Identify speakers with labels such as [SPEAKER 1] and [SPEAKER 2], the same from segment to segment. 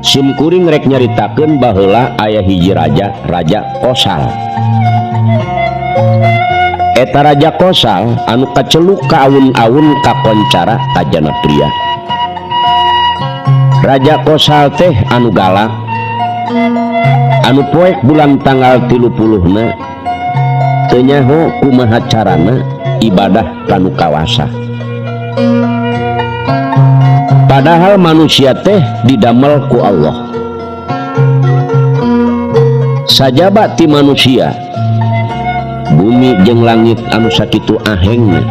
[SPEAKER 1] Sim kuring rek nyaritakeun baheula aya hiji raja, Raja Kosal. Eta Raja Kosal anu kaceluk ka awun-awun kakoncara kajana pria. Raja Kosal teh anu galak, anu poek bulan tanggal 30na teu nyaho kumaha carana ibadah kanu kawasa. Padahal manusia teh didamel ku Allah. Sajaba ti manusia, bumi jeung langit anu sakitu ahengna,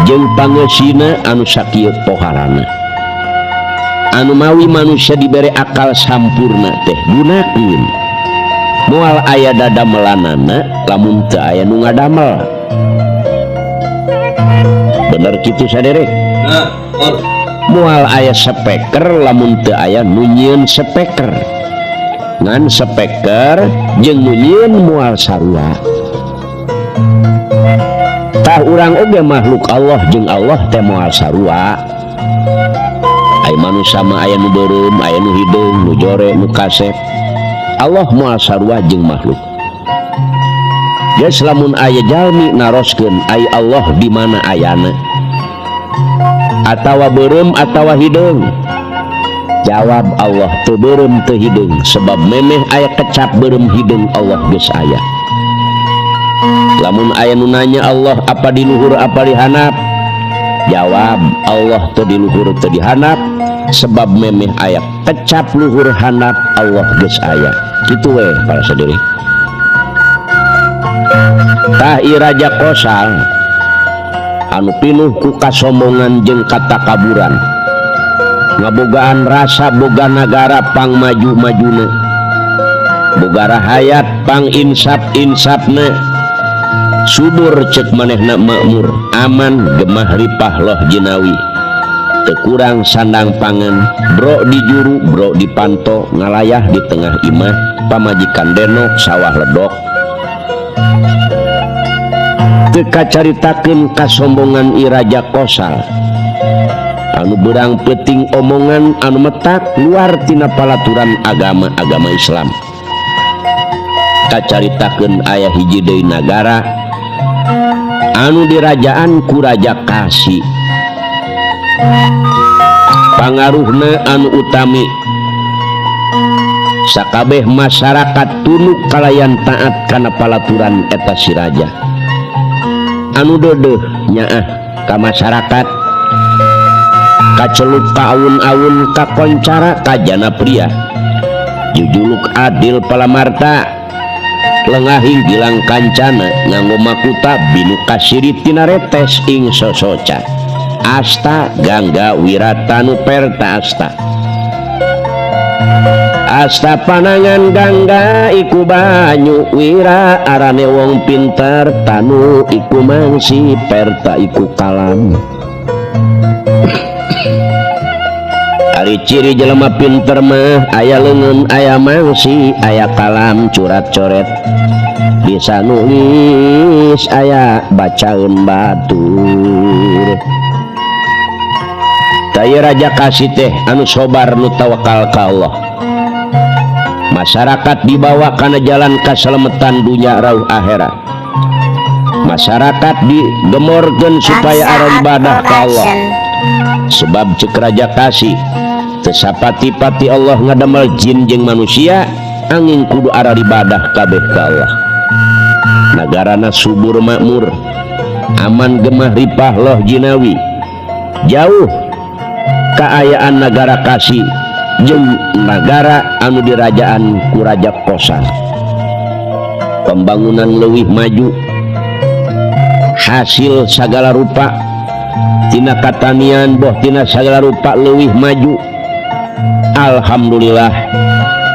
[SPEAKER 1] jeung pangeusina anu sakieu poharana. Anu mawi manusia dibere akal sampurna teh gunakeun. Moal aya dadamelanana lamun teu aya nu ngadamel. Bener kitu saderek?
[SPEAKER 2] Nah, betul.
[SPEAKER 1] Moal aya speaker lamun teu aya nu nyieun speaker. Ngan speaker jeung nu nyieun moal sarua. Tah urang oge makhluk Allah jeung Allah teh moal sarua. Ai manusia mah aya nu beureum, aya nu hideung, nu jore, nu kasep. Allah moal sarua jeung makhluk. Geus lamun aya jalmi naroskeun ai Allah di mana ayana? Atawa beureum atawa hideung? Jawab Allah teu beureum teu hideung, sebab memeh aya kecap beureum hideung Allah geus aya. Lamun aya nu nanya Allah apa di luhur apa di handap? Jawab Allah teu di luhur teu di handap, sebab memeh aya kecap luhur handap Allah geus aya. Kitu we para sadeureuk. Tah ieu Raja Kosal anu pinuh ku kasombongan jeung katakaburan, ngabogaan rasa boga nagara pang maju-majuna, boga rahayat pang insap-insapna, subur cek manehna makmur, aman gemah ripah loh jinawi, teu kurang sandang pangan, bro di juru bro di panto, ngalayah di tengah imah, pamajikan denok sawah ledok. Teu kacaritakeun kasombongan i Raja Kosal anu beurang peuting omongan anu metak luar tina palaturan agama-agama Islam. Kacaritakeun aya hiji deui nagara anu dirajaan ku Raja Kasi. Pangaruhna anu utami sakabeh masyarakat tunduk kalayan taat kana palaturan eta si raja. Anu deudeuh nyaah ka masyarakat, kaceluk ka awun-awun kakoncara kajana pria, jujuluk adil palamarta, lengahing gilang kancana nganggo makuta binu kasiri tina retes ing sosoca, asta gangga wiratanu perta asta. Asta panangan gangga iku banyu wira arane wong pinter tanu iku mangsi perta iku kalam. Ari ciri jelema pinter mah aya leungeun aya mangsi aya kalam curat coret bisa nulis aya bacaeun batur. Taya Raja Kasi teh anu sobar nu tawakal ka Allah. Masyarakat dibawa kana jalan kasalametan dunya rauh akhirat. Masyarakat digemorkeun supaya aran ibadah ka Allah. Sebab cek Raja Kasi teu sapati-pati Allah ngadamel jin jeung manusia angin kudu arah ibadah kabeh ka Allah. Nagarana subur makmur, aman gemah ripah loh jinawi. Jauh kaayaan nagara Kasi jeung nagara anu dirajaan ku Raja Kosal. Pembangunan leuwih maju, hasil sagala rupa tina katanian boh tina sagala rupa leuwih maju. Alhamdulillah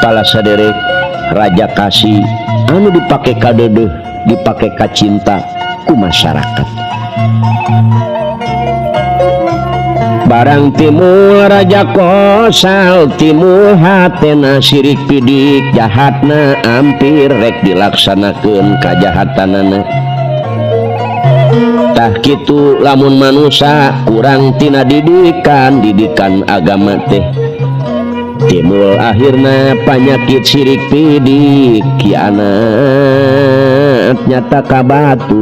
[SPEAKER 1] pala saderek Raja Kasi anu dipake kadeudeuh, dipake kacinta ku masyarakat. Barang timul Raja Kosal timul hatena sirik pidik jahatna ampir rek dilaksanakeun kajahatanana. Tah kitu lamun manusa kurang tina didikan, didikan agama teh. Timbul akhirna panyakit sirik pidik kianat nyata ka batur.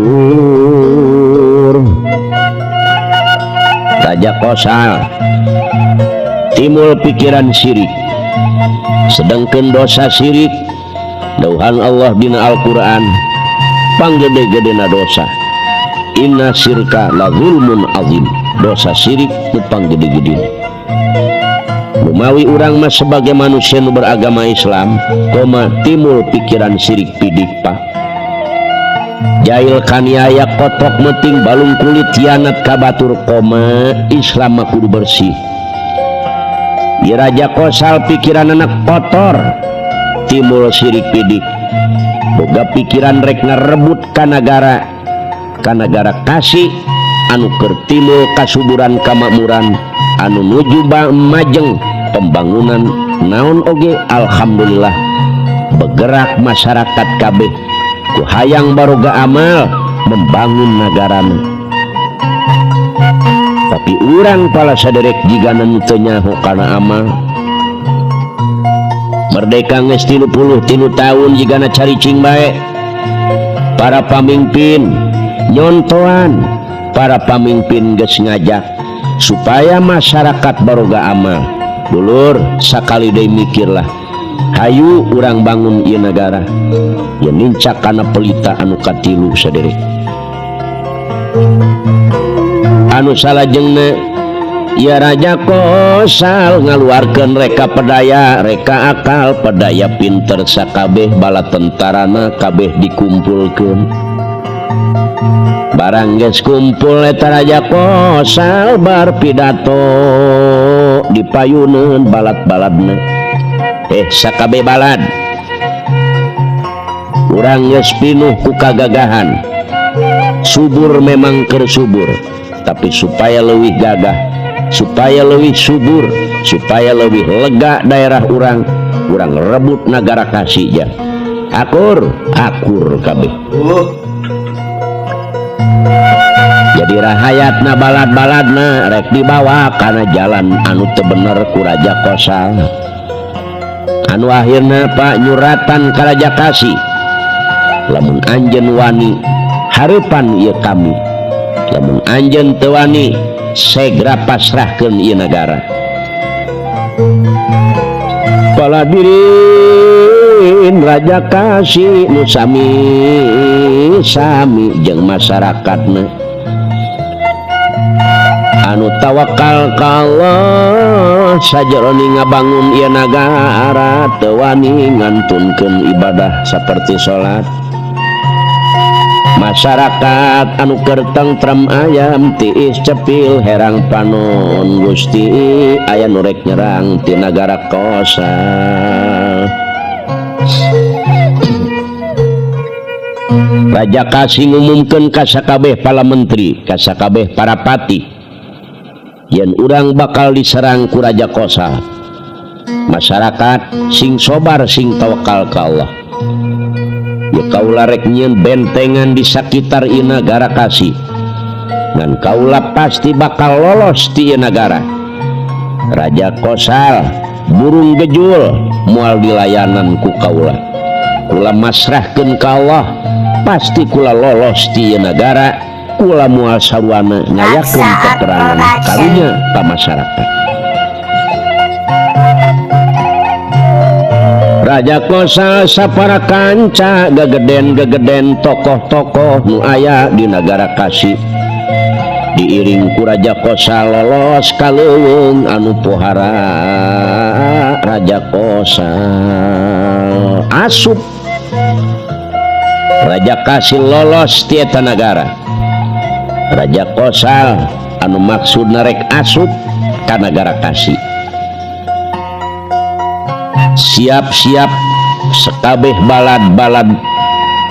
[SPEAKER 1] Raja Kosal timbul pikiran sirik, sedangkan dosa sirik dauhan Allah dina Al-Qur'an panggede-gedena dosa. Inna syirka la zulmun azim, dosa sirik nu panggede-gedena. Lumawi urang mah sebagai manusia nu beragama Islam koma timbul pikiran sirik pidik pak. Jail kaniaya kotok meting balung kulit hianat ka batur koma Islam mah kudu bersih. Di Raja Kosal pikiran anak kotor timbul sirik pidik, boga pikiran rek ngarebut ka nagara, ka nagara kasih anu keur timbul kasuburan kamakmuran anu nuju majeng pembangunan naon oge alhamdulillah bergerak masyarakat kabeh ku hayang baroga amal membangun nagarana. Tapi urang pala saderek jigana nu teu nyaho kana amal. Merdeka geus 33 tahun jigana caricing bae. Para pamimpin nyontoan, para pamimpin geus ngajak supaya masyarakat baroga amal. Dulur sakali deui mikirlah, hayu urang bangun ieu nagara. Ye nincak kana pelita anu katilu saderek. Anu salajengna ya Raja Kosal ngaluarkeun reka pedaya, reka akal, pedaya pinter sakabeh bala tentarana kabeh dikumpulkeun. Barang geus kumpul eta Raja Kosal bar pidato dipayuneun balad-baladna. Sakabeh balad urang geus pinuh ku kagagahan. Subur memang keur subur, tapi supaya leuwih gagah, supaya leuwih subur, supaya leuwih lega daerah urang, urang rebut nagara kasih ja. Akur, akur kabeh. Jadi rahayatna balad-baladna rek dibawa kana jalan anu teu bener ku Raja Kosal. Anu akhirna Pak nyuratan ka Raja Kasih, lamun anjeun wani hareupan ieu kami, lamun anjeun teu wani segera pasrahkeun ieu nagara. Paladirin Raja Kasih nu sami-sami jeung masyarakatna anu tawakal ka Allah sajerone ngabangun ieu nagara teu wani ngantunkeun ibadah saperti salat. Masyarakat anu keur tentrem ayam tiis cepil herang panon Gusti aya nu rek nyerang ti nagara Kosal. Raja Kasih ngumumkeun ka sakabeh pala menteri, ka sakabeh para patih yen urang bakal diserang ku Raja Kosal. Masyarakat sing sobar sing tawakal ka Allah. Ya kaula rek nyieun bentengan di sakitar ieu nagara Kasih, ngan kaula pasti bakal lolos ti ieu nagara. Raja Kosal burung gejul moal dilayanan ku kaula. Kula masrahkeun ka Allah, pasti kula lolos ti ieu nagara. Kula moal saruana ngayakeun peperangan karunya ka masyarakat. Raja Kosal sapara kanca gegeden-gegeden tokoh-tokoh nu aya di nagara Kasih. Diiring ku Raja Kosal lolos ka leuweung anu pohara Raja Kosal asup. Raja Kasih lolos ti eta nagara. Raja Kosal anu maksudna rek asup ka nagara Kasih. Siap-siap sekabeh balad-balad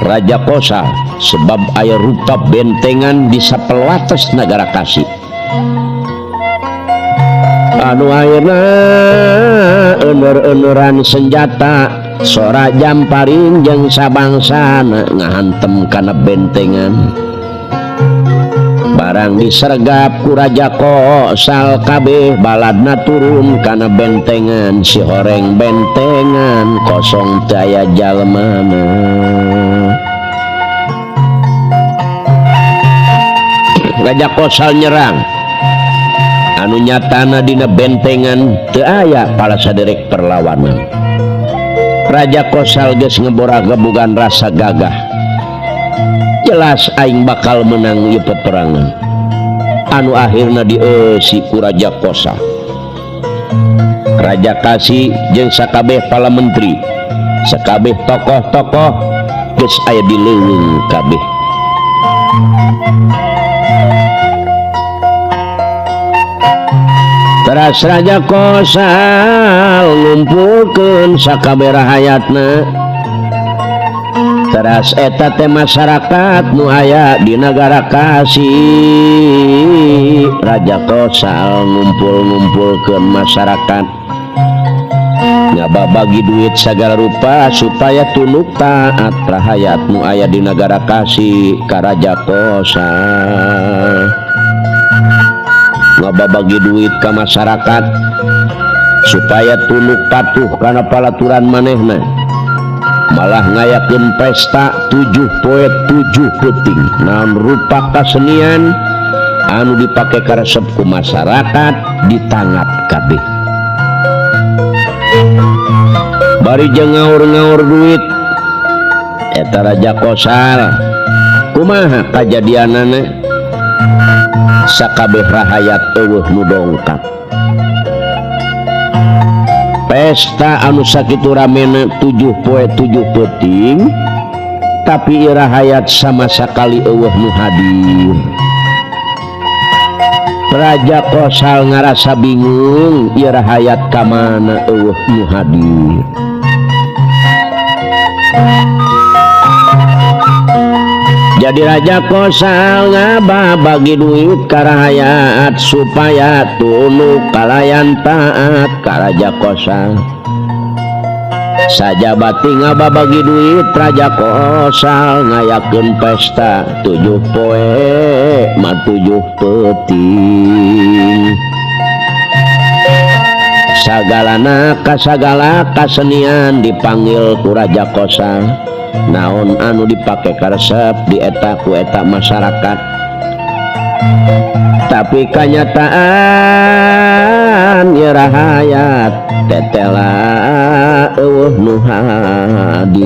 [SPEAKER 1] Raja Kosal sebab aya rupa bentengan di sapelwates nagara Kasih. Anu ayeuna euneur-eueuran senjata sora jamparing jeung sabangsana ngahantem kana bentengan. Barang disergap ku Raja Kosal kabeh baladna turun kana bentengan si horeng bentengan kosong teu aya jalmana. Raja Kosal nyerang anu nyatana dina bentengan teu aya pala saderek perlawanan. Raja Kosal geus ngebora-gebogan rasa gagah. Jelas aing bakal menang ieu peperangan. Anu akhirna dieusi ku Raja Kosal. Raja Kasi jeung sakabeh pala menteri, sakabeh tokoh-tokoh geus aya di leuweung kabeh. Teras Raja Kosal ngumpulkeun sakabeh rahayatna. Teras eta teh masyarakat nu aya di nagara Kasi. Raja Kosal ngumpul-ngumpulkeun masyarakat, ngababagi duit sagala rupa supaya tunduk taat rahayat nu aya di nagara Kasi ka Raja Kosal. Ngababagi duit ka masyarakat supaya tunduk patuh kana palaturan manehna. Malah ngayakeun pesta 7 poe 7 peuting naon rupa kasenian anu dipake karesep ku masyarakat ditanggap kabeh. Bari jeung ngaur-ngaur duit eta Raja Kosal kumaha kajadianana sakabeh rahayat eueuh nu dongkap. Pesta anu sakitu ramena 7 poe 7 peuting tapi ieu rahayat sama sakali eueuh nu hadir. Raja Kosal ngarasa bingung ieu rahayat ka mana eueuh nu hadir. Jadi Raja Kosal ngababagi duit ka rahayat supaya tunduk kalayan taat ka Raja Kosal. Sajabati ngababagi duit Raja Kosal ngayakeun pesta 7 poe ma 7 peuting. Sagalana kasagala kasenian dipanggil ku Raja Kosal. Naon anu dipake karesep dieta ku eta masyarakat. Tapi kanyataan ieu rahayat tetela eueuh nu hadir.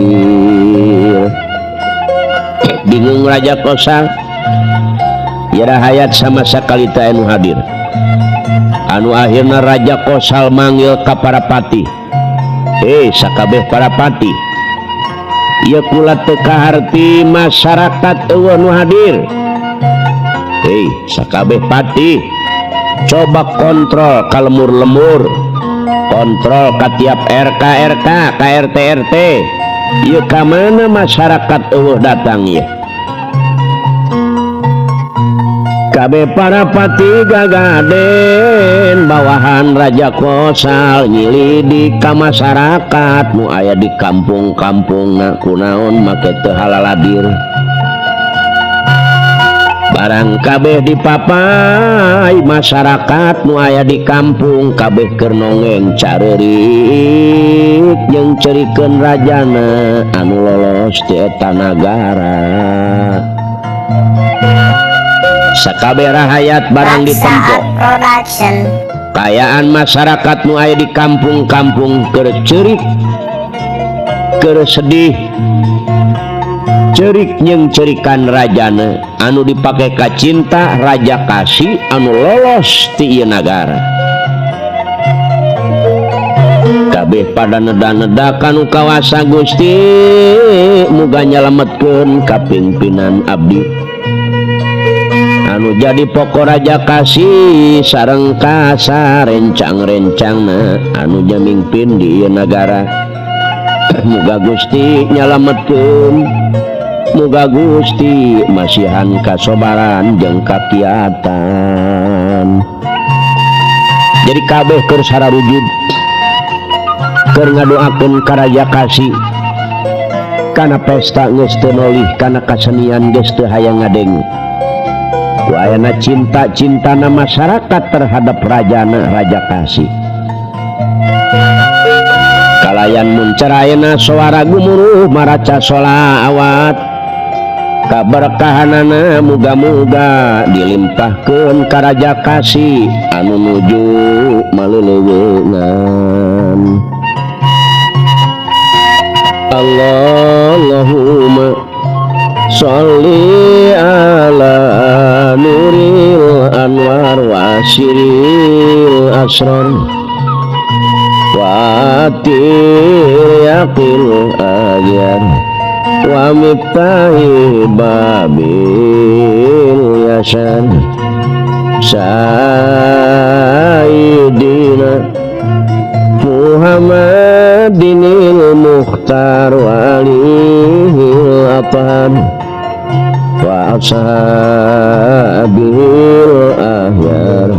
[SPEAKER 1] Bingung Raja Kosal, ieu rahayat sama sakali teu aya nu hadir. Anu akhirna Raja Kosal manggil ka para patih. Sakabeh para patih, ieu kula teu kaharti masyarakat eueuh nu hadir. Sakabeh patih, coba kontrol ka lemur-lemur, kontrol ka tiap RK RK, ka RT RT. Ieu ka mana masyarakat eueuh datang ieu? Kabeh para patih gagaden bawahan Raja Kosal nyilidik ka masyarakat nu aya di kampung-kampungna kunaon make teu halaladir. Barang kabeh dipapai masyarakat nu aya di kampung kabeh keur nongeng careurik jeung cerikeun rajana anu lolos ti eta nagara. Sakabeh rahayat barang ditempo. Kayaan masyarakat nu aya di kampung-kampung keur ceurik, keur sedih, ceurik jeung ceurikan rajana anu dipake kacinta Raja Kasi anu lolos ti ieu nagara. Kabeh pada neda-neda kanu kawasa Gusti muga nyalametkeun ka pimpinan abdi anu jadi pokok Raja Kasi sareng kasa rencang-rencangna anu nyamimpin di ieu nagara. Muga Gusti nyalametkeun, muga Gusti masihan kasobaran jeung kakiatan. Jadi kabeh keur sararujud keur ngadoakeun ka Raja Kasi kana pesta geus teu nolih, kana kasenian geus teu hayang ngadenge. Ku ayana cinta-cintana masyarakat terhadap rajana Raja Kasih. Kalayan muncer ayeuna suara gumuruh maraca sholawat. Kaberkahanana muga-muga dilimpahkeun ka Raja Kasih anu nuju maleuleungan. Allahumma sholli ala nuril anwar wa siril asrar wa tiryaqil agyar wa miftahi babil yasan sayyidina Muhammadinil Mukhtar walihil athar wa ashabil ahyar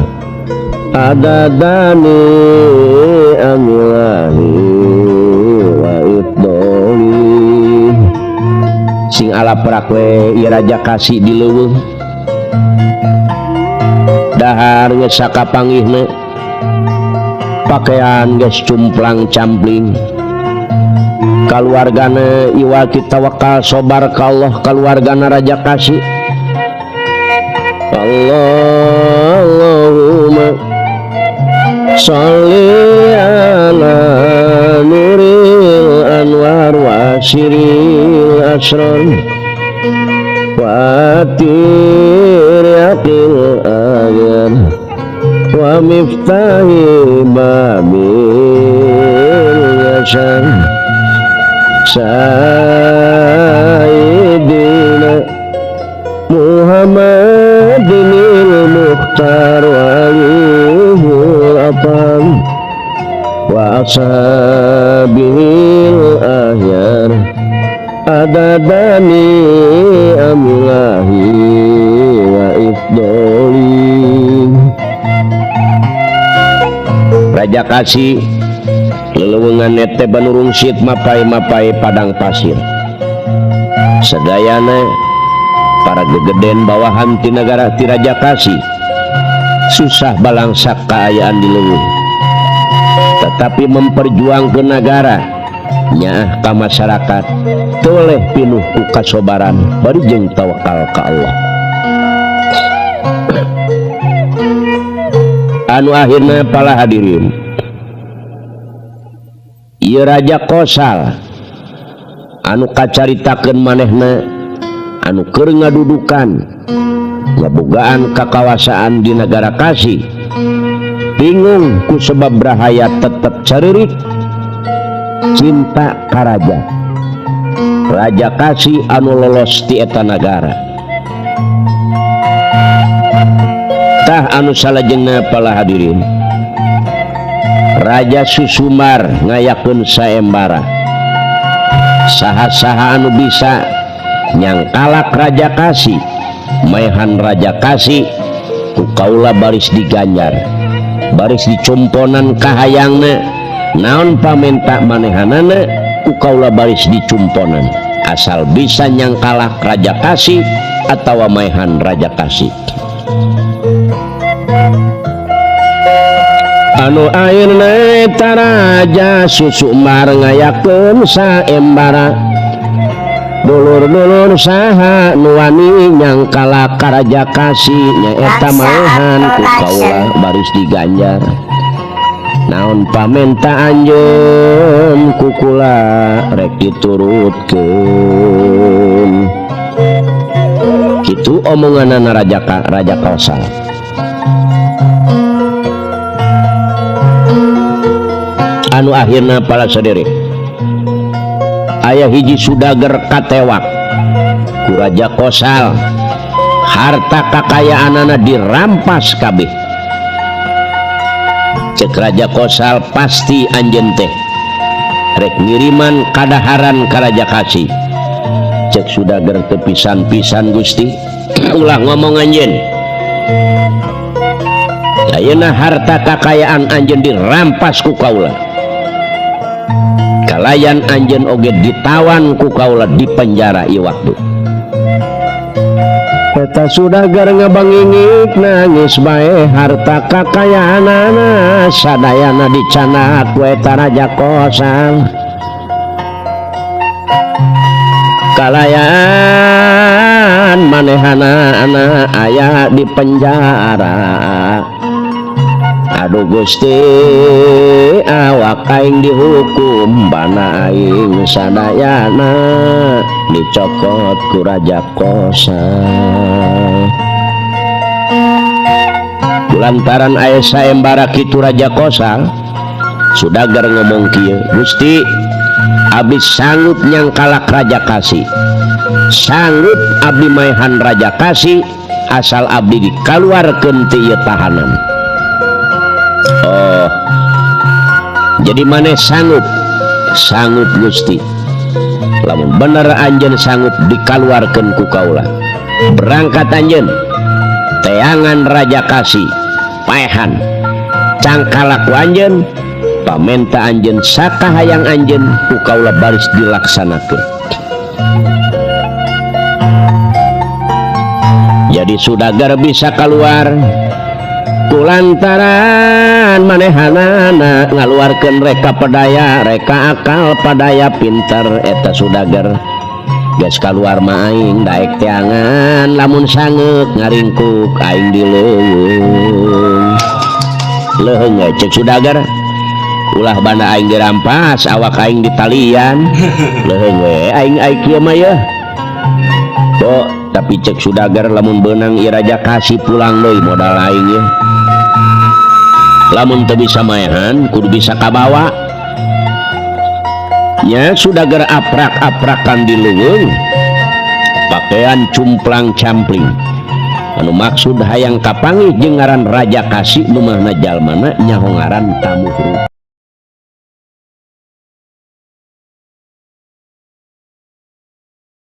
[SPEAKER 1] adadani amilahi wa ifdoli. Sing ala perak we ieu Raja Kasih di leuweung dahar geus sakapanggihna, pakaian geus cumplang campling, kaluargana iwal kita tawakal sobar ka Allah, kaluargana Raja Kasih. Allahumma sholli ala nuril anwar wa siril asrar wa tiryaqil agyar wa miftahi babil yasar sayyidina Muhammadinil Mukhtar walihil athar wa ashabil ahyar adadani amilahi wa ifdoli. Raja Kasih lelewungan nete banurungsit mapai-mapai padang pasir. Sadayana para gegeden bawahan ti nagara ti Raja Kasih susah balangsak kaayaan di leuweung, tetapi memperjuangkeun nagara nyaah ka masyarakat toleh pinuh ku kasobaran bari jeung tawakal ka Allah. Anu akhirna pala hadirin, ieu Raja Kosal anu kacaritakeun manehna anu keur ngadudukan ngabogaan kakawasaan di nagara Kasih, bingung ku sebab rahayat tetep caririk cinta ka raja. Raja Kasih anu lolos ti eta nagara. Tah anu salajengna pala hadirin, Raja Susumar ngayakeun saembara. Saha-saha anu bisa nyangkalak Raja Kasih, maehan Raja Kasih ku kaula baris diganjar, baris dicumponan kahayangna, naon pamenta manehanana ku kaula baris dicumponan, asal bisa nyangkalak Raja Kasih atawa maehan Raja Kasih. Anu akhirna eta Raja Susumar ngayakeun saembara, dulur-dulur saha nu wani nyangkalak ka Raja Kasih nyaeta maehan ku kaula baris diganjar, naon pamenta anjeun ku kula rek diturutkeun. Kitu omonganana Raja Kosal. Anu akhirna pala sederek aya hiji sudager katewak ku Raja Kosal, harta kakayaanana dirampas kabeh. Cek Raja Kosal pasti anjeun teh rek ngiriman kadaharan ka Raja Kasih. Cek sudager teu pisan-pisan Gusti, ulah ngomong anjeun. Ayeuna harta kakayaan anjeun dirampas ku kaula, kalayan anjeun oge ditawan ku kaula di penjara ieu waktu. Eta sudagar ngabangingik nangis bae harta kakayaanana sadayana dicanak ku eta Raja Kosal. Kalayan manehana anak aya di penjara. Aduh Gusti awak aing dihukum bana aing sadayana dicokot ku Raja Kosal. Lantaran aya saembara kitu Raja Kosal Sudagar ngomong kieu, Gusti abdi sanggup nyangkalak Raja Kasi, sanggup abdi maehan Raja Kasi asal abdi dikaluarkeun ti ieu tahanan. Oh, jadi maneh sanggup? Sanggup Gusti. Lamun bener anjeun sanggup dikaluarkeun ku kaula, berangkat anjeun teangan Raja Kasi paehan cangkalak ku anjeun, pamenta anjeun sakahayang anjeun ku kaula baris dilaksanakeun. Jadi Sudagar bisa keluar kulantaran manehanana ngaluarkeun reka pedaya, reka akal padaya pinter eta Sudagar. Geus kaluar mah aing daek teangan lamun sangeuk ngaringkuk aing di leuweung. Leuheung we ceuk Sudagar, ulah banda aing dirampas awak aing ditalian. Leuheung we aing ai kieu mah yeuh. Oh, tapi cek Sudagar lamun beunang ieu Raja Kasi pulang deui modal aing yeuh. Lamun teu bisa maehan kudu bisa kabawa. Nya Sudagar aprak-aprakan di leuweung, pakaian cumplang-campling. Anu maksud hayang kapanggih jeung ngaran Raja Kasi nu mahna jalmana nyaho ngaran tamu.